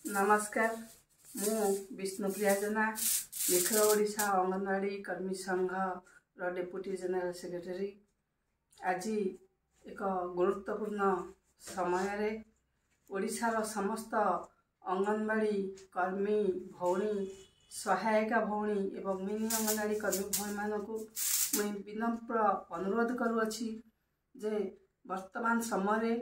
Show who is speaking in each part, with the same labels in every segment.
Speaker 1: ନମସ୍କାର, ମୁଁ ବିଷ୍ଣୁପ୍ରିୟା ଜେନା, ନିଖିଳ ଓଡ଼ିଶା ଅଙ୍ଗନବାଡ଼ି କର୍ମୀ ସଂଘର ଡେପୁଟି ଜେନେରାଲ ସେକ୍ରେଟାରୀ। ଆଜି ଏକ ଗୁରୁତ୍ୱପୂର୍ଣ୍ଣ ସମୟରେ ଓଡ଼ିଶାର ସମସ୍ତ ଅଙ୍ଗନବାଡ଼ି କର୍ମୀ ଭଉଣୀ, ସହାୟିକା ଭଉଣୀ ଏବଂ ମିନି ଅଙ୍ଗନବାଡ଼ି କର୍ମୀ ଭଉଣୀମାନଙ୍କୁ ମୁଁ ବିନମ୍ର ଅନୁରୋଧ କରୁଅଛି ଯେ ବର୍ତ୍ତମାନ ସମୟରେ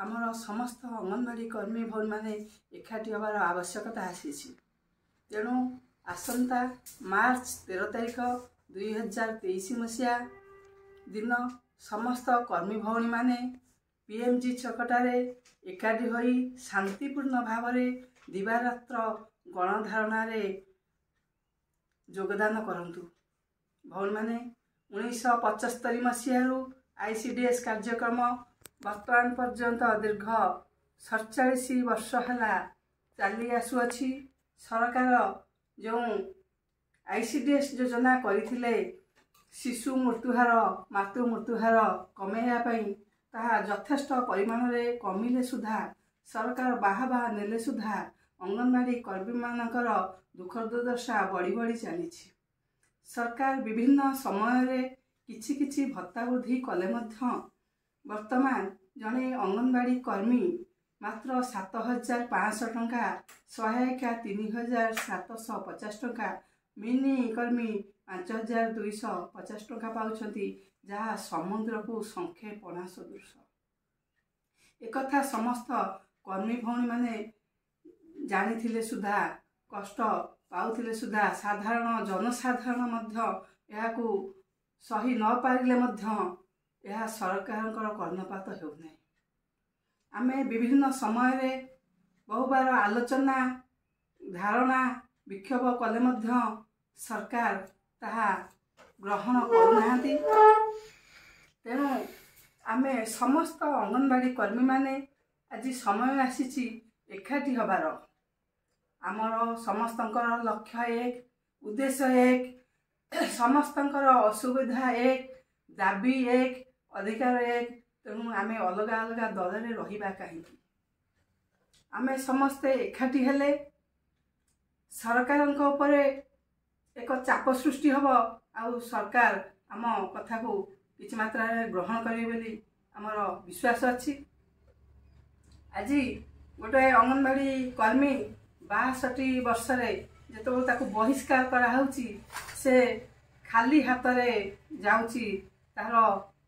Speaker 1: ଆମର ସମସ୍ତ ଅଙ୍ଗନବାଡ଼ି କର୍ମୀ ଭଉଣୀମାନେ ଏକାଠି ହେବାର ଆବଶ୍ୟକତା ଆସିଛି। ତେଣୁ ଆସନ୍ତା ମାର୍ଚ୍ଚ 13 ତାରିଖ 2023 ମସିହା ଦିନ ସମସ୍ତ କର୍ମୀ ଭଉଣୀମାନେ PMG ଛକଠାରେ ଏକାଠି ହୋଇ ଶାନ୍ତିପୂର୍ଣ୍ଣ ଭାବରେ ଦିବାରାତ୍ର ଗଣଧାରଣାରେ ଯୋଗଦାନ କରନ୍ତୁ। ଭଉଣୀମାନେ, 1975 ମସିହାରୁ ICDS କାର୍ଯ୍ୟକ୍ରମ ବର୍ତ୍ତମାନ ପର୍ଯ୍ୟନ୍ତ ଦୀର୍ଘ 47 ବର୍ଷ ହେଲା ଚାଲି ଆସୁଅଛି। ସରକାର ଯେଉଁ ICDS ଯୋଜନା କରିଥିଲେ ଶିଶୁ ମୃତ୍ୟୁହାର, ମାତୃ ମୃତ୍ୟୁହାର କମାଇବା ପାଇଁ, ତାହା ଯଥେଷ୍ଟ ପରିମାଣରେ କମିଲେ ସୁଦ୍ଧା, ସରକାର ବାହା ବାହା ନେଲେ ସୁଦ୍ଧା ଅଙ୍ଗନବାଡ଼ି କର୍ମୀମାନଙ୍କର ଦୁଃଖ ଦୁର୍ଦ୍ଦଶା ବଢ଼ି ବଢ଼ି ଚାଲିଛି। ସରକାର ବିଭିନ୍ନ ସମୟରେ କିଛି କିଛି ଭତ୍ତା ବୃଦ୍ଧି କଲେ ମଧ୍ୟ ବର୍ତ୍ତମାନ ଜଣେ ଅଙ୍ଗନବାଡ଼ି କର୍ମୀ ମାତ୍ର 7500 ଟଙ୍କା, ସହାୟିକା 3750 ଟଙ୍କା, ମିନି କର୍ମୀ 5250 ଟଙ୍କା ପାଉଛନ୍ତି, ଯାହା ସମୁଦ୍ରକୁ ଶଙ୍ଖେ ପଣା ସଦୃଶ। ଏକଥା ସମସ୍ତ କର୍ମୀ ଭଉଣୀମାନେ ଜାଣିଥିଲେ ସୁଦ୍ଧା, କଷ୍ଟ ପାଉଥିଲେ ସୁଦ୍ଧା, ସାଧାରଣ ଜନସାଧାରଣ ମଧ୍ୟ ଏହାକୁ ସହି ନପାରିଲେ ମଧ୍ୟ ଏହା ସରକାରଙ୍କର କର୍ଣ୍ଣପାତ ହେଉନାହିଁ। ଆମେ ବିଭିନ୍ନ ସମୟରେ ବହୁବାର ଆଲୋଚନା, ଧାରଣା, ବିକ୍ଷୋଭ କଲେ ମଧ୍ୟ ସରକାର ତାହା ଗ୍ରହଣ କରୁନାହାନ୍ତି। ତେଣୁ ଆମେ ସମସ୍ତ ଅଙ୍ଗନବାଡ଼ି କର୍ମୀମାନେ ଆଜି ସମୟ ଆସିଛି ଏକାଠି ହେବାର। ଆମର ସମସ୍ତଙ୍କର ଲକ୍ଷ୍ୟ ଏକ, ଉଦ୍ଦେଶ୍ୟ ଏକ, ସମସ୍ତଙ୍କର ଅସୁବିଧା ଏକ, ଦାବି ଏକ, ଅଧିକାର ଏକ। ତେଣୁ ଆମେ ଅଲଗା ଅଲଗା ଦଳରେ ରହିବା କାହିଁକି? ଆମେ ସମସ୍ତେ ଏକାଠି ହେଲେ ସରକାରଙ୍କ ଉପରେ ଏକ ଚାପ ସୃଷ୍ଟି ହେବ ଆଉ ସରକାର ଆମ କଥାକୁ କିଛି ମାତ୍ରାରେ ଗ୍ରହଣ କରିବେ ବୋଲି ଆମର ବିଶ୍ୱାସ ଅଛି। ଆଜି ଗୋଟେ ଅଙ୍ଗନବାଡ଼ି କର୍ମୀ 62 ବର୍ଷରେ ଯେତେବେଳେ ତାକୁ ବହିଷ୍କାର କରାହେଉଛି, ସେ ଖାଲି ହାତରେ ଯାଉଛି, ତାର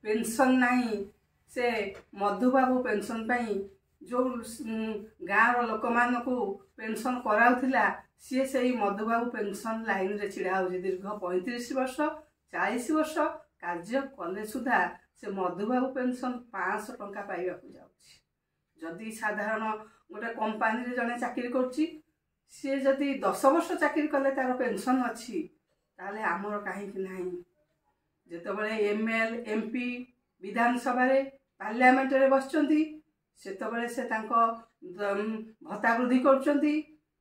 Speaker 1: ପେନସନ୍ ନାହିଁ। ସେ ମଧୁବାବୁ ପେନସନ୍ ପାଇଁ ଯେଉଁ ଗାଁର ଲୋକମାନଙ୍କୁ ପେନସନ୍ କରାଉଥିଲା, ସିଏ ସେଇ ମଧୁବାବୁ ପେନସନ୍ ଲାଇନରେ ଛିଡ଼ା ହେଉଛି। ଦୀର୍ଘ 35 ବର୍ଷ, 40 ବର୍ଷ କାର୍ଯ୍ୟ କଲେ ସୁଦ୍ଧା ସେ ମଧୁବାବୁ ପେନସନ୍ 500 ଟଙ୍କା ପାଇବାକୁ ଯାଉଛି। ଯଦି ସାଧାରଣ ଗୋଟେ କମ୍ପାନୀରେ ଜଣେ ଚାକିରି କରୁଛି, ସିଏ ଯଦି 10 ବର୍ଷ ଚାକିରି କଲେ ତାର ପେନସନ୍ ଅଛି, ତାହେଲେ ଆମର କାହିଁକି ନାହିଁ? ଯେତେବେଳେ ML, MP ବିଧାନସଭାରେ, ପାର୍ଲାମେଣ୍ଟରେ ବସିଛନ୍ତି, ସେତେବେଳେ ସେ ତାଙ୍କ ଭତ୍ତା ବୃଦ୍ଧି କରୁଛନ୍ତି,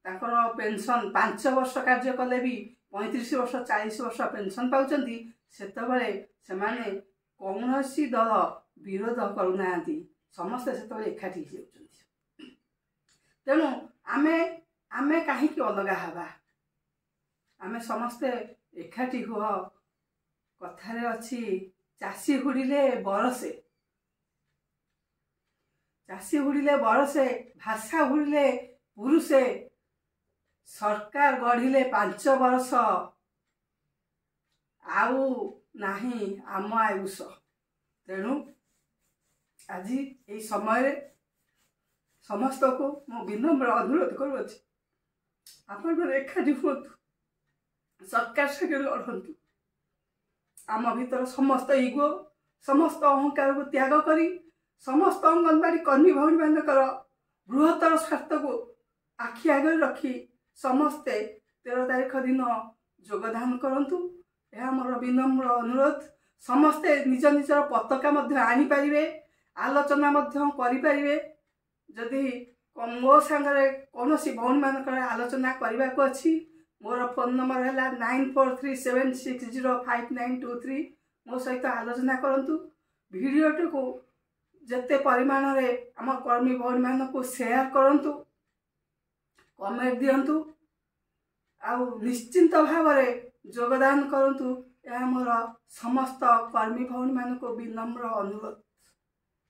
Speaker 1: ତାଙ୍କର ପେନସନ୍ 5 ବର୍ଷ କାର୍ଯ୍ୟ କଲେ ବି 35 ବର୍ଷ, 40 ବର୍ଷ ପେନସନ୍ ପାଉଛନ୍ତି। ସେତେବେଳେ ସେମାନେ କୌଣସି ଦଳ ବିରୋଧ କରୁନାହାନ୍ତି, ସମସ୍ତେ ସେତେବେଳେ ଏକାଠି ହେଇଯାଉଛନ୍ତି। ତେଣୁ ଆମେ କାହିଁକି ଅଲଗା ହେବା? ଆମେ ସମସ୍ତେ ଏକାଠି ହୁଅ। କଥାରେ ଅଛି, ଚାଷୀ ହୁଡ଼ିଲେ ବରସେ, ଚାଷୀ ହୁଡ଼ିଲେ ବରସେ, ଭାଷା ହୁଡ଼ିଲେ ପୁରୁଷେ, ସରକାର ଗଢ଼ିଲେ 5 ବର୍ଷ, ଆଉ ନାହିଁ ଆମ ଆୟୁଷ। ତେଣୁ ଆଜି ଏଇ ସମୟରେ ସମସ୍ତଙ୍କୁ ମୁଁ ବିନମ୍ର ଅନୁରୋଧ କରୁଅଛି, ଆପଣମାନେ ଏକାଠି ହୁଅନ୍ତୁ, ସରକାର ସାଙ୍ଗରେ ଲଢ଼ନ୍ତୁ। ଆମ ଭିତର ସମସ୍ତ ଇଗୋ, ସମସ୍ତ ଅହଙ୍କାରକୁ ତ୍ୟାଗ କରି ସମସ୍ତ ଅଙ୍ଗନବାଡ଼ି କର୍ମୀ ଭଉଣୀମାନଙ୍କର ବୃହତ୍ତର ସ୍ୱାର୍ଥକୁ ଆଖି ଆଗରେ ରଖି ସମସ୍ତେ 13 ତାରିଖ ଦିନ ଯୋଗଦାନ କରନ୍ତୁ, ଏହା ମୋର ବିନମ୍ର ଅନୁରୋଧ। ସମସ୍ତେ ନିଜ ନିଜର ପତାକା ମଧ୍ୟ ଆଣିପାରିବେ, ଆଲୋଚନା ମଧ୍ୟ କରିପାରିବେ। ଯଦି ମୋ ସାଙ୍ଗରେ କୌଣସି ଭଉଣୀମାନଙ୍କର ଆଲୋଚନା କରିବାକୁ ଅଛି, ମୋର ଫୋନ୍ ନମ୍ବର ହେଲା 9437605923। ମୋ ସହିତ ଆଲୋଚନା କରନ୍ତୁ। ଭିଡ଼ିଓଟିକୁ ଯେତେ ପରିମାଣରେ ଆମ କର୍ମୀ ଭଉଣୀମାନଙ୍କୁ ସେୟାର କରନ୍ତୁ, କମେଣ୍ଟ ଦିଅନ୍ତୁ ଆଉ ନିଶ୍ଚିନ୍ତ ଭାବରେ ଯୋଗଦାନ କରନ୍ତୁ। ଏହା ମୋର ସମସ୍ତ କର୍ମୀ ଭଉଣୀମାନଙ୍କୁ ବିନମ୍ର ଅନୁରୋଧ।